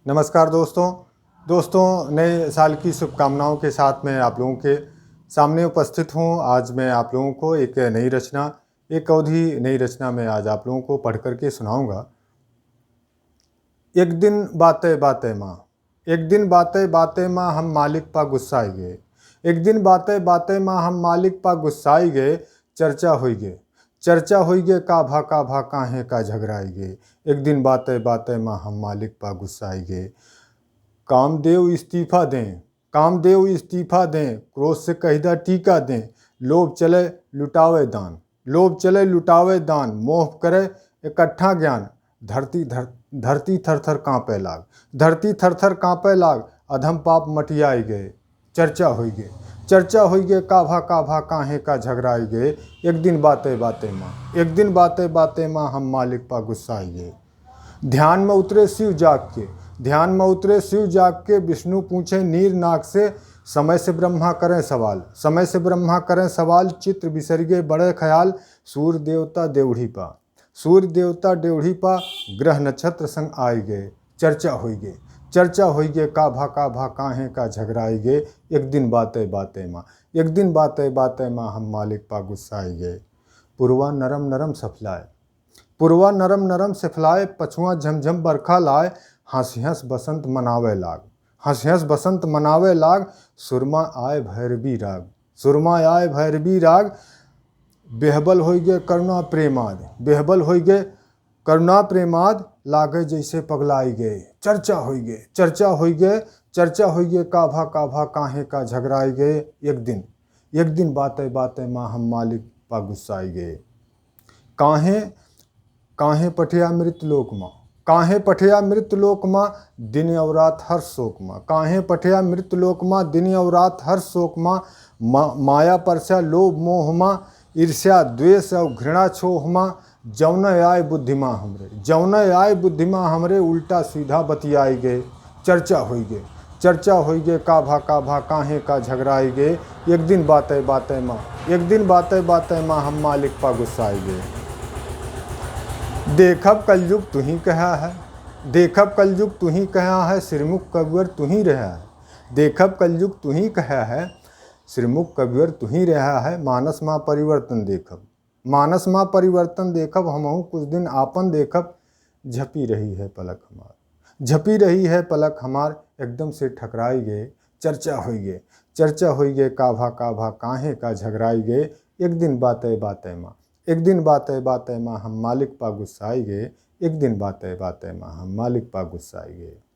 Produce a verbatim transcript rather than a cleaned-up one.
नमस्कार दोस्तों। दोस्तों, नए साल की शुभकामनाओं के साथ मैं आप लोगों के सामने उपस्थित हूँ। आज मैं आप लोगों को एक नई रचना, एक अवधी नई रचना मैं आज आप लोगों को पढ़ करके सुनाऊंगा। एक दिन बाते बाते मा, एक दिन बाते बाते मा हम मालिक पा गुस्साइगे। एक दिन बाते बाते मा हम मालिक पा गुस्साइगे। चर्चा होइगे, चर्चा होइगे, का भा, का भा, काहे का झगराइगे। एक दिन बाते बाते मा हम मालिक पा गुस्साइगे। कामदेव इस्तीफा दें, कामदेव इस्तीफा दें, क्रोध से कहिदा टीका दें। लोभ चले लुटावे दान, लोभ चले लुटावे दान, मोह करे इकट्ठा ज्ञान। धरती धर-, धरती थर थर कांपे लाग, धरती थर थर कांपे लाग, अधम पाप मटियाइगे। चर्चा होइगे, चर्चा होइगे, का भा, का भा, काहे का झगराइगे। एक दिन बाते बाते मा, एक दिन बाते बाते मा हम मालिक पा गुस्साइगे। ध्यान में उतरे शिव जाग के, ध्यान में उतरे शिव जाग के, विष्णु पूछे नीर नाग से, समय से ब्रह्मा करें सवाल, समय से ब्रह्मा करें सवाल, चित्र बिसरिगे बड़े ख्याल, सूर्य देवता देवढ़ी पा, सूर्य देवता देवढ़ी पा, ग्रह नक्षत्र संग आइगे। चर्चा होइगे, चर्चा होइगे, का भा, का भा, काहे का झगराइगे। एक दिन बाते बाते मा, एक दिन बाते बाते मा हम मालिक पा गुस्साइगे। पुरवा नरम नरम सफलाए, पुरवा नरम नरम सिफलाए, पछुआ झमझम बरखा लाए, हंस हंस बसंत मनावे लाग, हंस हंस बसंत मनावे लाग, सुरमा आए भैरवी राग, सुरमा आए भैरवी राग, बेहबल होइगे करुणा प्रेमाद, बेहबल होइगे करुणा प्रेमाद, लागे जैसे पगलाइगे। चर्चा होइगे, चर्चा होइगे, चर्चा होइगे, का भा, का भा, काहे का झगराइगे। एक दिन, एक दिन बाते बाते मा हम मालिक पा गुस्साइगे। काहे, काहे पठिया मृत लोक मा, काहे पठिया मृत लोक मा, दिन और रात हर शोक मा। काहे पठिया मृत लोक मा, दिन और रात हर शोक मा। मा-, माया परस्या लोभ मोह मा, ईर्ष्या द्वेष और घृणा छोह मा। जौने आए बुद्धि मा हमरे, जौने आए बुद्धि मा हमरे, उल्टा सीधा बतियाइगे। चर्चा होइगे, चर्चा होइगे, का भा, का भा, काहे का झगराइगे। एक दिन बाते बाते मा, एक दिन बाते बाते मा हम मालिक पा गुस्साइगे। देखब कलयुग तुही कहा है, देखब कलयुग तुही कहा है, श्रीमुख कविवर तुही रहा है। देखब कलयुग तुही कहा है, श्रीमुख कविवर तुही रहा है, मानस मा परिवर्तन देखब, मानस मा परिवर्तन देखब, हमहू कुछ दिन आपन देखब। झपी रही है पलक हमार, झपी रही है पलक हमार, एकदम से ठकराइगे। चर्चा होइगे, चर्चा होइगे, का भा, का भा, काहे का झगराइगे। एक दिन बाते बाते मा, एक दिन बाते बाते मा हम मालिक पा गुस्साइगे। एक दिन बाते बाते मा हम मालिक पा गुस्साइगे।